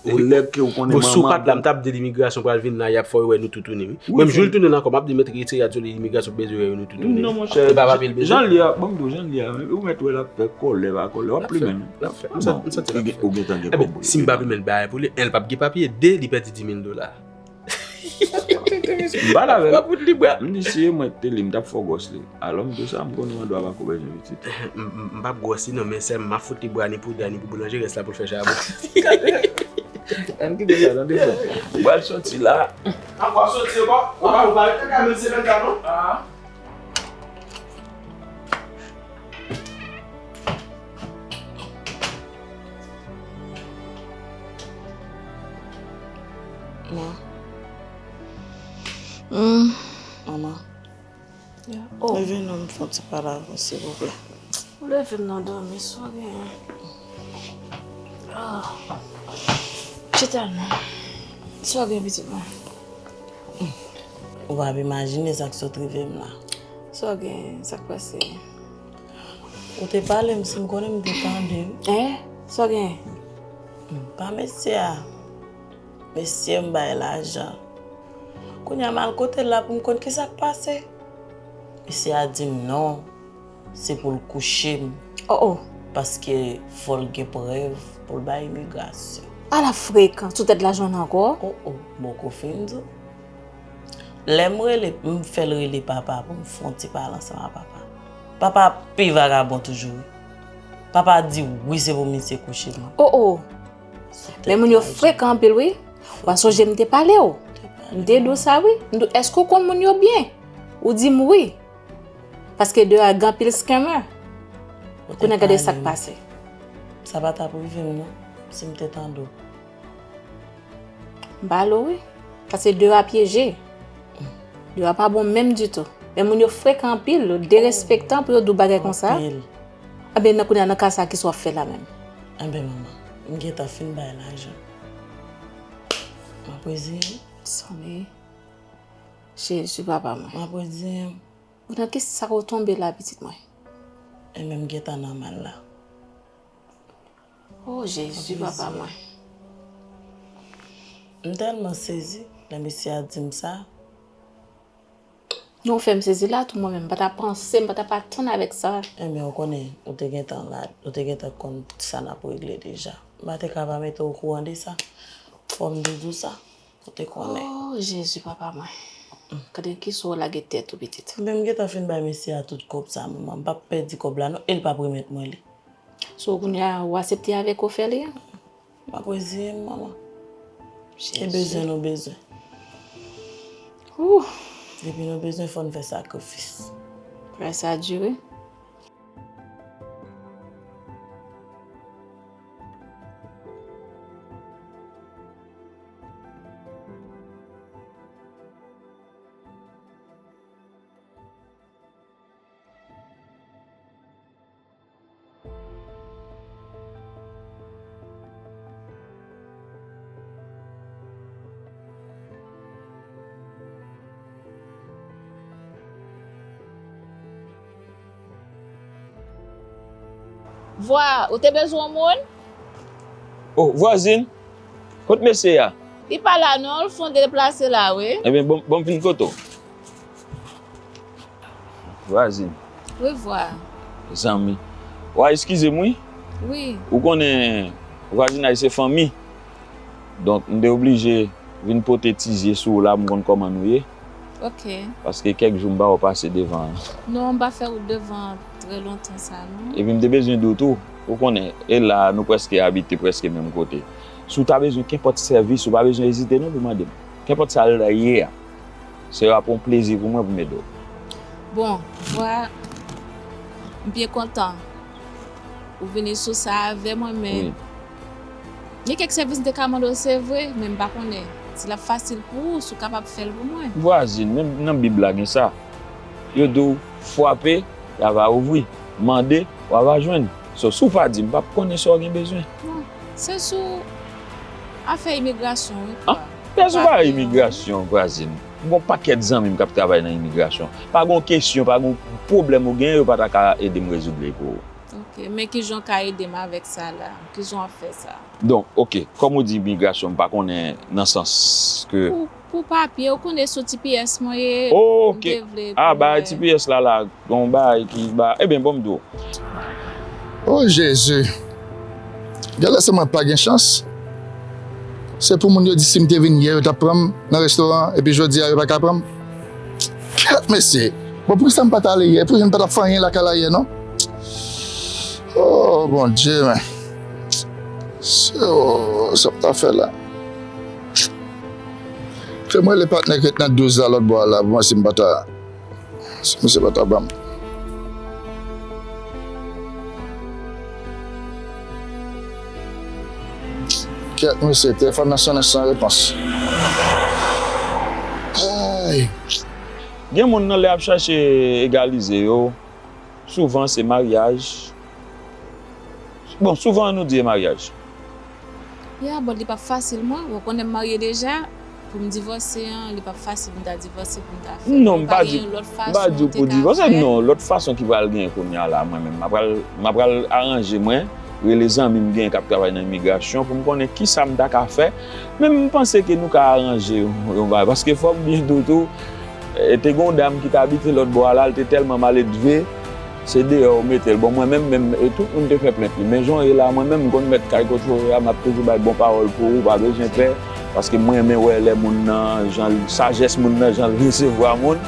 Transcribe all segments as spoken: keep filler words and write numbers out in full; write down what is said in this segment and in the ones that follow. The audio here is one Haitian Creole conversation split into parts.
Ou lè ke ou konnen manman. Bon, si w pa t la, m t ap di l imigrasyon pral vin la, y ap fè yo wè nou toutouni, wi. Menm jou l tounen ankò, m ap di l mete retire a di l imigrasyon bezwen wè nou toutouni. Non, monchè. E pa papye l bezwen. Jan l ye a, ban m di w, jan l ye a, ou mèt wè l ap fè kòlè pa kòlè, w ap plimen l. L ap fè, l ap fè. M santi l ap fè. Ou gentan gen kòb. Si m pa plimen l bagay pou li, en, l p ap gen papye, de, li pèdi dis mil dola. M pale avè l. M di, si e mwen k te li, m t ap fè w gwòs li. Alò, m di w sa, m konnen w andwa pako bezwen pitit. M, m, m p ap gwòs li non, men sèlman m ap fout li bwa ni pou dra ni pou boulanje, rès la pou l fè chabon. Ann kite sa, tande frè. Ou pral soti la. Ankò soti ankò? Ou pa, ou pa ret nan kay menm semèn sa non? Ah. Ma. Hmm. Manman. Oh. Leve non, m fè yon ti pale avè w, silvouplè. Ou leve m nan dòmi, sa w genyen? Ah. Chita non. Sa w genyen, pitit mwen? Ou p ap imajine sa k sot rive m la. Sa w genyen? Sa k pase? Ou te pale m, si m konnen m te tande w. Eh? Sa w genyen? Hmm, pa mesye a. Mesye m bay lajan. Kounye a m al kote l la pou m konn kisa k pase. Mesye a di m non, se pou l kouche m. Oh, oh. Paske fò l gen prèv pou l bay imigrasyon. Ala frekan, sou tèt lajan ankò? Oh, oh, m poko fin di w. Lè m rele, m fè l rele papa pou m fè yon ti pale ansanm ak papa. Papa pi vagabon toujou wi. Papa di wi se pou misye kouche m. Oh, oh. Men moun yo frekan anpil wi. W a sonje m te pale w. M te di w sa wi. M di w, èske w konn moun yo byen? Ou di m wi. Paske deyò a gen anpil scammer. Kounye a gade sa k pase. Sa pa t ap rive m non, si m te tande w. M pale w wi. Paske deyò a pyeje. Deyò a pa bon menm ditou. Men moun yo frekan anpil, yo derespektan pou yo di w bagay konsa. Anpil. Enben, nan kounye a, nan ka sa, kisa w ap fè la menm? Enben, manman, m gentan fin bay lajan. M ap reziyen m. Sonje, Jezi, papa mwen. M ap reziyen m. Ou nan kisa w tonbe la, pitit mwen? Enben, m gentan nan mal la. Oh, Jezi, papa mwen. M tèlman sezi lè mesye a di m sa. Non, w fè m sezi la tou mwen menm. M pa ta panse, m pa ta pa atann avèk sa. Enben, ou konnen, ou te gentan la, ou te gentan konn sa n ap regle deja. M pa te ka pa mete w okouran de sa. Fò m te di w sa, ou te konnen. Oh, Jezi, papa mwen. Gade kisa w lage tèt ou, pitit. Enben, m gentan fin bay mesye a tout kòb sa, manman. M p ap pèdi kòb la, non, e l p ap remèt mwen li. So, kounye a, ou aksepte avèk ofè li a? M ap reziye m, manman. E bezwen nou bezwen. Depi nou bezwen, fò n fè sakrifis. Bagay sa di wi. Vwa, ou te bezwen yon moun? Oh, vwazin, kot mesye a? Li pa la non, l fon deplase la wi. Ebyen, bon, bon vin kote w. Vwazin. Wi, vwa. Zanmi. Wa, eskize m wi. Wi. Ou konnen vwazinaj se fanmi. Donk, m te oblije vin pote ti zye sou w la pou m konn kòman nou ye. Ok. Paske kèk jou m pa wè w pase devan an. Non, m pa fè wout devan an trè lontan sa, non. Epi m te bezwen di w tou, ou konnen, e la a, nou prèske abite prèske menm kote. Si w ta bezwen kenpòt sèvis, ou pa bezwen ezite non pou mande m. Kenpòt sa l ye a. Se ap yon plezi pou mwen pou m ede w. Bon, vwa, m byen kontan. Ou vini sou sa avè mwen, men gen kèk sèvis m te ka mande w, se vre, men m pa konnen si l ap fasil pou ou, si w kapab fè l pou mwen. Vwazin, menm nan Bib la gen sa. Yo di w, frape, y a va ouvri. Mande, w a va jwenn. So, si w pa di m, m p ap konnen sa w gen bezwen. Non, se sou afè imigrasyon, wi, kwa. An? Pyès ou pa imigrasyon, vwazin. M gon pakèt zanmi m k ap travay nan imigrasyon. Pa gon kesyon, pa gon pwoblèm ou genyen, yo pa ta ka ede m rezoud li pou ou. Ok. Men kijan w ka ede m avèk sa la? Kijan w ap fè sa? Donk, oke, kòm ou di imigrasyon, m pa konnen nan sans ke. Pou, pou papye, ou konnen sou T P S mwen ye. Oh, oke. Ah, bagay T P S la la, gon bagay ki ba. Ebyen, bon, m di w. Oh, Jezi. Genlè se mwen pa gen chans. Se pou moun yo di si m te vin yè, yo t ap pran m nan restoran, epi jodi a, yo pa ka pran m. Kèt mesye. Bon, poukisa m pa t ale yè? Poukisa m pa t ap fè anyen lakay la yè, non? Oh, Bondye, men. Se, oh, sa m ta fè la? Fè m rele patnè k ret nan douz la lòt bò a la, pou m wè si m pa ta, si misye pa ta ban m. Kèt, mesye, telefòn nan sonnen san repons. Ay! Gen moun nan lè y ap chache egalize yo, souvan se maryaj. Bon, souvan nou di e maryaj. Ya, bon, li p ap fasil mwen. Ou konnen m marye deja. Pou m divòse an, li p ap fasil pou m ta divòse, pou m ta fè. Non, m pa di, m pa di w pou divòse, non. Lòt fason ki pral genyen kounye a la, mwen menm, m ap pral, m ap pral aranje mwen, rele zanmi m gen k ap travay nan imigrasyon pou m konnen kisa m ta ka fè. Men m panse ke nou ka aranje yon, yon bagay. Paske fò m byen di w tou, e, te gen yon dam ki t abite lòt bò a la, l te tèlman maledve, se deyò yo mete l. Bon, mwen menm, menm, e, tout moun te fè plent li. Men jan w ye la, mwen menm, m konn mèt kay kote w ye a, m ap toujou bay bon pawòl pou ou, ou pa bezwen pè. Paske mwen renmen wè lè moun nan, jan l, sajès moun nan, jan l resevwa moun.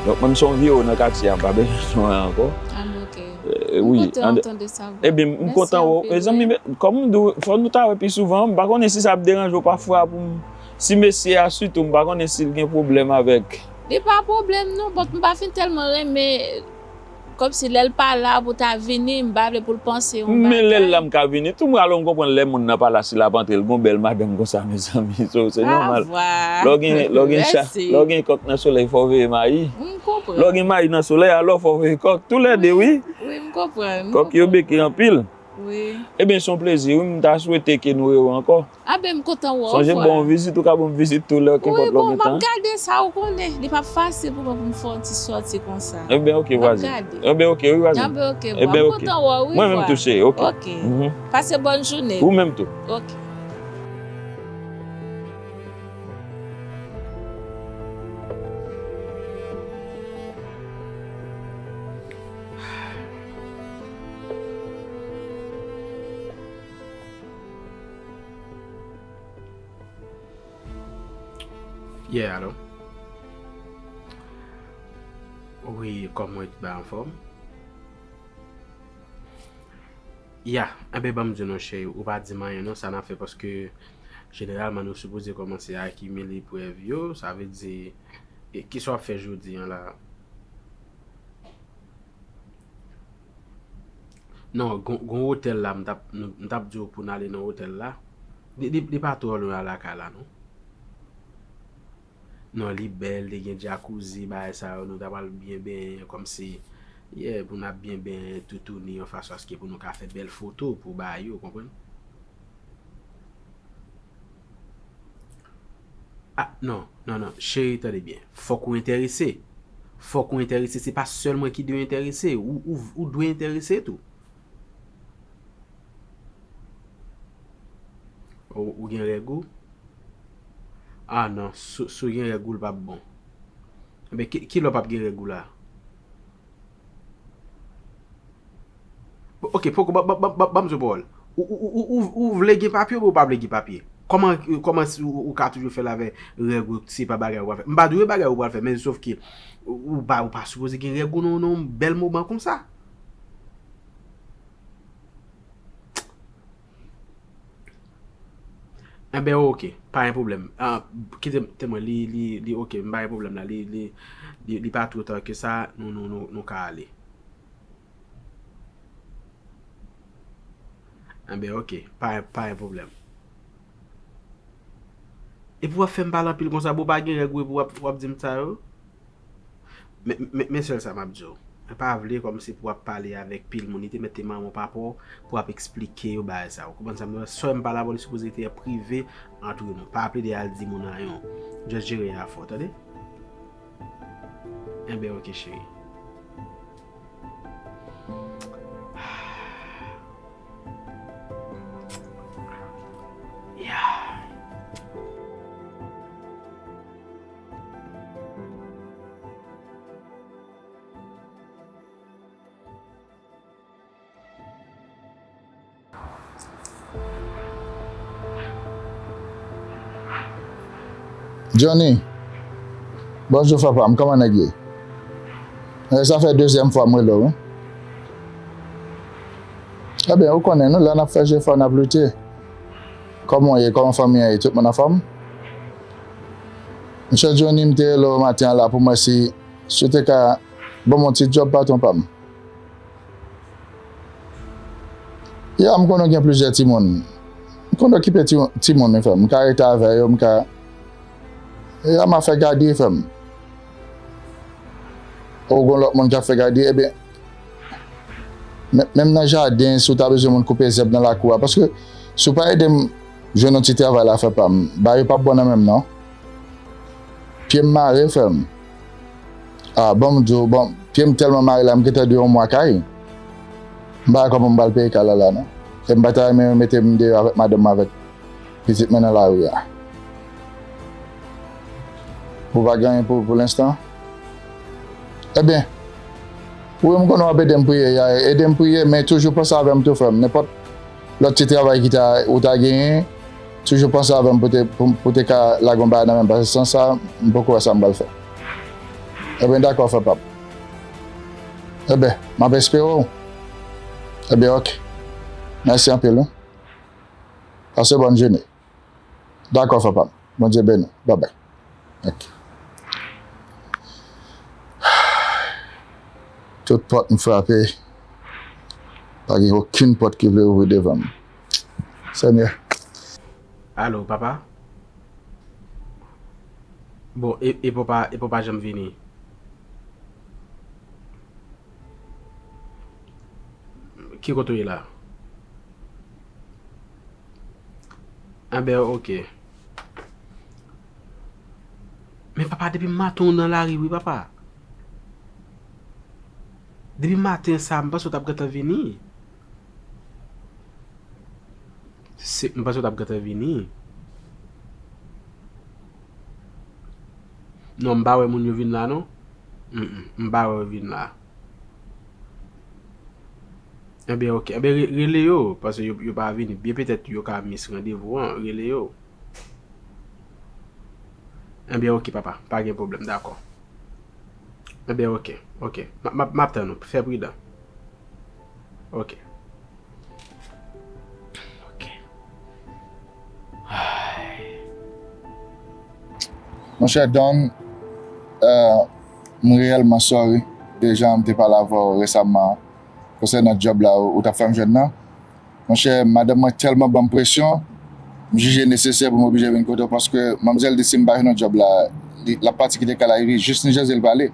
Donk, mwen, m se yon vye w nan katye a, m pa bezwen se yon ankò. Ah, bon, ok. M kontan tande sa, bro. Ebyen, m kontan wè w. E zanmi, kòm m di w, fò nou ta wè pi souvan, m pa konnen si sa ap deranje w pafwa pou m, si mesye a sitou, m pa konnen si l gen pwoblèm avèk. Li pa pwoblèm non, but m pa fin tèlman renmen kòmsi lè l pa la pou ta vini, m pa vle pou l panse yon bagay. Men lè l la m ka vini tou, m alò m konprann lè moun nan pa la si l ap antre, l gon bèl madanm konsa, mezanmi, so se nòmal. Lè w gen, lè w gen cha, lè w gen kòk nan solèy, fò w veye mayi. M konprann. Lè w gen mayi nan solèy, alò fò w veye kòk. Toulède, wi. Wi, m konprann. Kòk yo beke anpil. Wi. Ebyen, se yon plezi, wi. M ta swete ke nou rewè ankò. Anben, m kontan wè w. Sonje ban yon vizit, ou ka ban m vizit tou lè, kenpòt lè w gen tan. Wi, bon, m ap gade sa, ou konnen. Li p ap fasil pou mwen pou m fè yon ti sòti konsa. Ebyen, oke, vwazin. M ap gade. Ebyen, oke, wi, vwazin. Anben, oke, bro. M kontan wè w, wi. Mwen menm tou, cheri, oke. Oke. Pase bòn jounen. Ou menm tou. Oke. Yeah, alo. Wi, kòman w ye, tout bagay anfòm? Ya, enben, ban m di w non, cheri, ou pa di m anyen non, sa n ap fè, paske jeneralman nou sipoze kòmanse akimile prèv yo, sa vle di, e, kisa w ap fè jodi a la? Non, gon, gon otèl la, m t ap, m t ap di w pou n ale nan otèl la. Li, li, li pa twò lwen a lakay la, non. Non, li bèl, li gen djakouzi, bagay sa yo, nou ta pral byen benyen, kòmsi, yeah, pou n ap byen benyen, toutouni, yon fason aske pou nou ka fè bèl foto pou bagay yo, w konprann? Ah, non, non, non, cheri, tande byen. Fòk ou enterese. Fòk ou enterese. Se pa sèl mwen ki dwe enterese. Ou, ou, ou dwe enterese tou. Ou, ou gen règ ou? Ah, non, si, si w gen règ ou, l p ap bon. Enben, ki, kilè w p ap gen règ ou la? Bon, oke, poko, ban, ban, ban, ban, ban m di w pawòl. Ou, ou, ou, ou, ou, ou vle gen papye oubyen ou pa vle gen papye? Kòman, kòman si ou, ou ka toujou fè l avè règ ou, se pa bagay ou pral fè? M pa di w e bagay ou pral fè, men sòf ke ou, ou pa, ou pa sipoze gen règ ou nan, nan yon bèl moman konsa. Enben, oke, pa gen pwoblèm. Ah, kite m, te mwen, li, li, li oke, m pa gen pwoblèm la, li, li, li, li pa twò ta ke sa, nou, nou, nou, nou ka ale. Enben, oke, pa, pa gen pwoblèm. Epi w ap fè m pale anpil konsa, bon, w pa gen règ ou epi w ap, w ap di m sa yo? Men, men, men sèl sa m ap di w. Mwen pa vle kòmsi pou w ap pale avèk pil moun. Li te mèt te manman w papa w pou w ap eksplike yo bagay sa yo. Ou konprann sa m di w la? Sè m pale avè w, li sipoze te prive antre nou. Pa plede al di moun anyen. Just jere afè w, tande? Enben, oke, cheri. Johnny, bonjou frè pa m, kòman nèg ye? Eh, sa fè dezyèm fwa m rele w, wi. Ebyen, ou konnen, nou la n ap fè jefò, n ap lite. Kòman w ye? Kòman fanmi an ye? Tout moun anfòm? Monchè Johnny, m te rele w maten an la pou m wè si, si w te ka ban m yon ti djòb, patwon pa m. Ya, m konn ou gen plizyè timoun. M konn okipe ti, timoun, wi, frè m. M ka rete avè yo, m ka, ya, m ap fè gadri, frè m. Ou gon lòt moun k ap fè gadri, ebyen, men, menm nan jaden, si w ta bezwen moun koupe zèb nan lakou a, paske si w pa ede m jwenn yon ti travay la, frè pa m, bagay yo p ap bon nan men m, non. Pye m mare, frè m. Ah, bon, m di w, bon, pye m tèlman mare la, m gentan dwe yon mwa kay. M pa wè kòman m pral peye kay la la, non. E m pa ta renmen yo mete m deyò avèk madanm mwen, avèk pitit mwen nan lari a. Ou pa gen anyen pou, pou lenstan? Ebyen, wi, m konnen w ap ede m priye, ya, ede m priye, men toujou panse avè m tou, frè m. Nenpòt lòt ti travay ki ta, ou ta genyen, toujou panse avè m pou te, pou, pou te ka lage yon bagay nan men m, paske san sa, m poko wè sa m pral fè. Ebyen, dakò, frè pa m. Ebyen, m ap espere w. Ebyen, oke. Mèsi anpil, wi. Pase bòn jounen. Dakò, frè pa m. Bondye beni w. Babay. Oke. Tout pòt m frape, pa gen okenn pòt ki vle ouvri devan m. Senyè. Alo, papa? Bon, e, e papa, e papa janm vini? Ki kote w ye la? Anben, oke. Men papa, depi maten w nan lari, wi, papa. Depi maten sa, m panse w t ap gentan vini. Se, m panse w t ap gentan vini. Non, m pa wè moun yo vin la, non. Mm, mm, m pa wè yo vin la. Ebyen, oke. Ebyen, re-, rele yo, paske yo, yo pa vini. Byen petèt yo ka miss randevou an. Rele yo. Ebyen, oke, papa. Pa gen pwoblèm, dakò. Ebyen, oke, oke. M a, m a, m ap tann ou. Fè pridan. Oke. Oke. Ay. Monchè Don, euh, m reyèlman sorry de jan m te pale avè w resaman konsènan djòb la ou, ou t ap fè m jwenn nan. Monchè, madanm mwen tèlman ban m presyon, m jije nesesè pou m oblije vin kote w, paske manmzèl di si m pa jwenn yon djòb la, li, l ap pati kite kay la, epi jis ni jan l pale.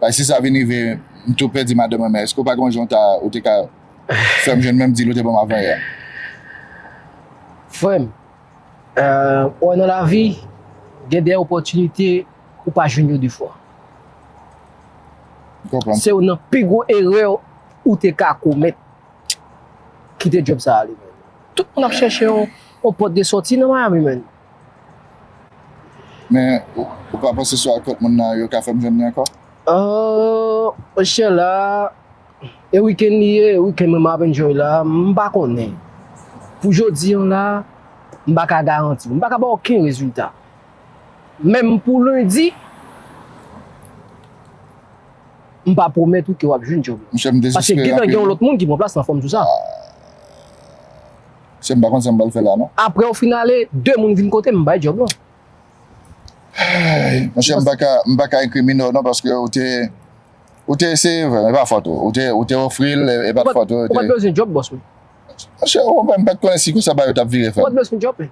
Paske si sa vin rive, m tou pèdi madanm mwen, men èske w pa gen yon jan w ta, ou te ka fè m jwenn menm dil ou te ban m avanyè a? Frè m, euh, ou wè nan lavi, gen de opòtinite ou pa jwenn yo de fwa. M konprann. Se youn nan pi gwo erè ou te ka komèt. Kite djòb sa ale, man. Tout moun ap chèche yon, yon pòt de sòti nan Miami, man. Men, ou, ou pa panse sou ak lòt moun nan, yo ka fè m jwenn li ankò? Ah, monchè la, e wikenn li ye, e wikenn mwen m ap enjoy la, m pa konnen. Pou jodi an la, m pa ka garanti w. M pa ka ba w okenn rezilta. Menm pou lendi, m pa pwomèt ou ke w ap jwenn djòb la. Monchè, m dezespere anpil. Paske gentan gen yon lòt moun ki pran plas lan, fò m di w sa. Monchè, m pa konn sa m pral fè la, non. Apre w fin ale, de moun vin kote m, m bay djòb lan. Ay, monchè, m pa ka, m pa ka enkrimine w, non, paske ou te, ou te eseye, vre, e pa fòt ou. Ou te, ou te ofri l, e, e pa t fòt ou, ou te... Ou pa t bezwen djòb, bòs mwen. Monchè, ou konprann, m pa t konnen si konsa bagay yo t ap vire, frè m. Ou pa t bezwen djòb, men.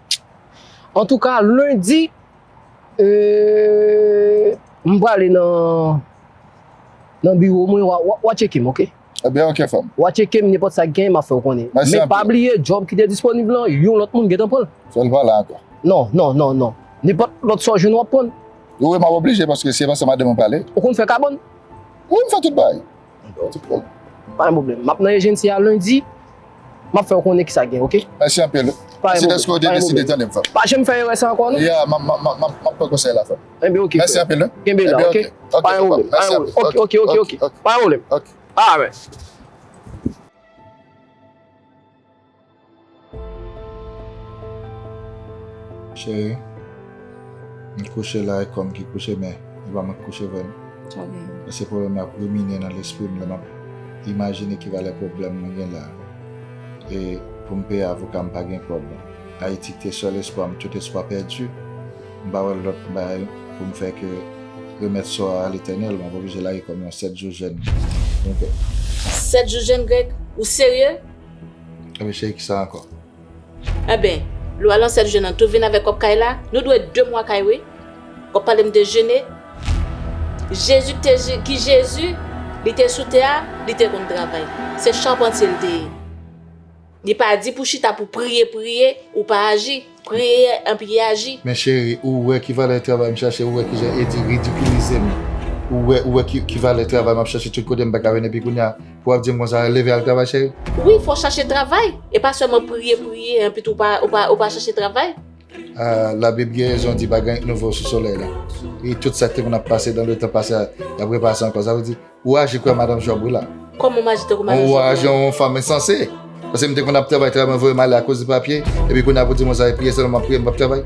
Antouka, lendi, euh, m prale nan, nan biwo mwen, w a, w a, w a tcheke m, oke? Ebyen, oke, frè m. W a tcheke m, nenpòt sa k genyen, m a fè w konnen. Mèsi anpil. Men pa bliye, djòb ki te disponib lan, yon lòt moun gentan pran l. Fè l pa la ankò. Non, non, non, non. Nenpòt lòt sa w jwenn, w ap pran l. Wi, wi, m ap oblije, paske se pa sa madanm mwen pale. Ou konn fè kabòn? Wi, m fè tout bagay. Bon. Pa gen pwoblèm. M ap nan ejensi a lendi. M ap fè w konnen kisa k gen, oke? Mèsi anpil. Pa gen pwoblèm. Mèsi dèske w te deside tande m, frè m. Pa janm fè erè sa ankò, non? Ya, m ap, m ap, m ap, m ap, m ap pran konsèy la, frè m. Enben, oke, frè. Enben, oke. Enben, oke. Pa gen pwoblèm. Pa gen pwoblèm. Oke, oke, oke, oke. Pa gen pwoblèm. Oke. Alright. Cheri, M kouche la, e kò m ki kouche, men e pa mwen ki kouche vrèman. Sa gen. E se pwoblèm la ap rimine nan lespri m lè m ap imajine ki valè pwoblèm mwen gen la. E pou m peye avoka, m pa gen kòb. Ayiti ki te sèl espwa m, tout espwa pèdi. M pa wè lòt bagay pou m fè ke remèt sò a a Letènèl, m ap oblije lage kò m yon sèt jou jèn. Donk, sèt jou jèn, Greg? Ou serye? Ebyen, cheri, ki sa ankò? Enben, lè w al ansèt jèn nan tou vin avèk kòb kay la, nou dwe de mwa kay, wi. W ap pale m de jene? Jezi te, ki Jezi, li te sou tè a, li te konn travay. Se chapantye l te ye. Li pa di pou chita pou priye, priye, ou pa aji. Priye, anpi aji. Men cheri, ou wè ki valè travay m chache, ou wè kijan Edi ridikilize m. Ou wè, ou wè ki, ki valè travay m ap chache tout kote m pa ka jwenn epi kounye a. Pou w ap di m konsa, leve al travay, cheri. Wi, fò w chache travay. E pa sèlman priye, priye, anpi tou ou pa, ou pa, ou pa chache travay. Ah, Labib gen rezon di pa gen anyen k nouvo sou solèy la. E tout sa k te konn ap pase nan letan pase a, y ap repase ankò. Sa vle di, ou aji kwè madanm Jòb, wi la. Kòman m aji tankou madanm Jòb? Ou aji yon fanm ensanse. Paske m te konn ap travay, travay, mwen voye m ale akoz de papye. Epi kounye a pou di mwen sa, e priye sèlman m ap priye, m p ap travay.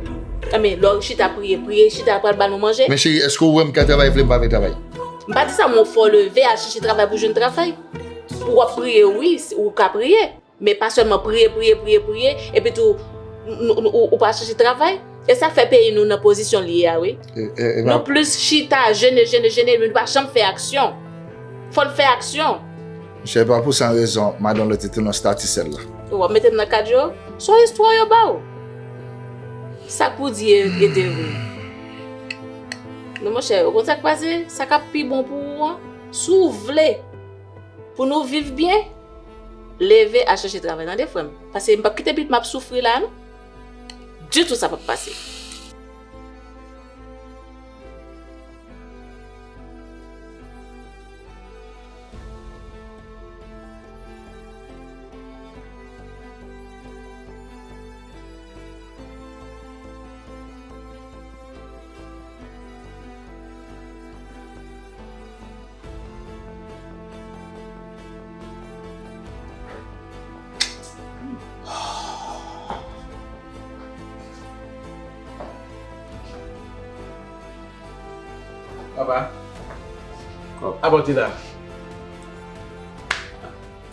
Enben, lè w chita priye, priye, chita pral ba nou manje. Men cheri, èske ou wè m ka travay, vle m pa vle travay? M pa di sa, men fò w leve al chèche travay pou jwenn travay. Pou w ap priye, wi, ou ka priye. Men pa sèlman priye, priye, priye, priye, epi tou, n-, n-, ou, ou pa chèche travay. E sa k fè peyi nou nan pozisyon l ye a, wi. E, e, e, nou plis chita, jene, jene, jene, men nou pa janm fè aksyon. Fò n fè aksyon. Monchè, e pa pou san rezon, madanm lan te tounen yon stati sèl la. W ap mete m nan kad yo? Se yon istwa yo ba w. Sa k pou di e, e te vre. Men monchè, ou konn sa k pase? Sa k ap pi bon pou ou an, si w vle pou nou viv byen, leve al chèche travay, tande, frè m. Paske m p ap kite pitit m ap soufri la, non. Ditou sa p ap pase. Papa. Kòb. Apòte la.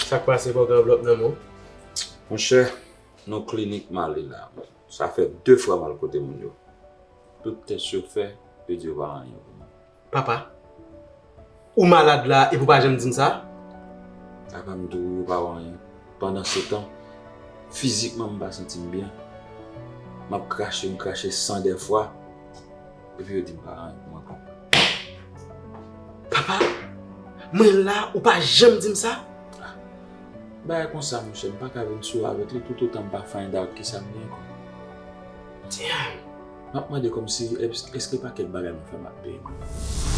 Sa k pase, pa w gen anvlòp nan men w? Monchè, nan klinik m ale la. Sa fè de fwa m al kote moun yo. Tout tès yo fè, yo di yo pa anyen pou mwen. Papa, ou malad la epi ou pa janm di m sa? Papa, m di w yo pa wè anyen. Pandansetan, fizikman, m pa santi m byen. M ap krache, m krache san dèfwa. Epi yo di m pa anyen pou mwen ankò. Papa, mwen la, ou pa janm di m sa? Bagay konsa, monchè, m pa ka vin sou avèk li toutotan m pa find out kisa m ye ankò. Damn! M ap mande kòmsi, èske pa kèk bagay mwen fè m ap peye?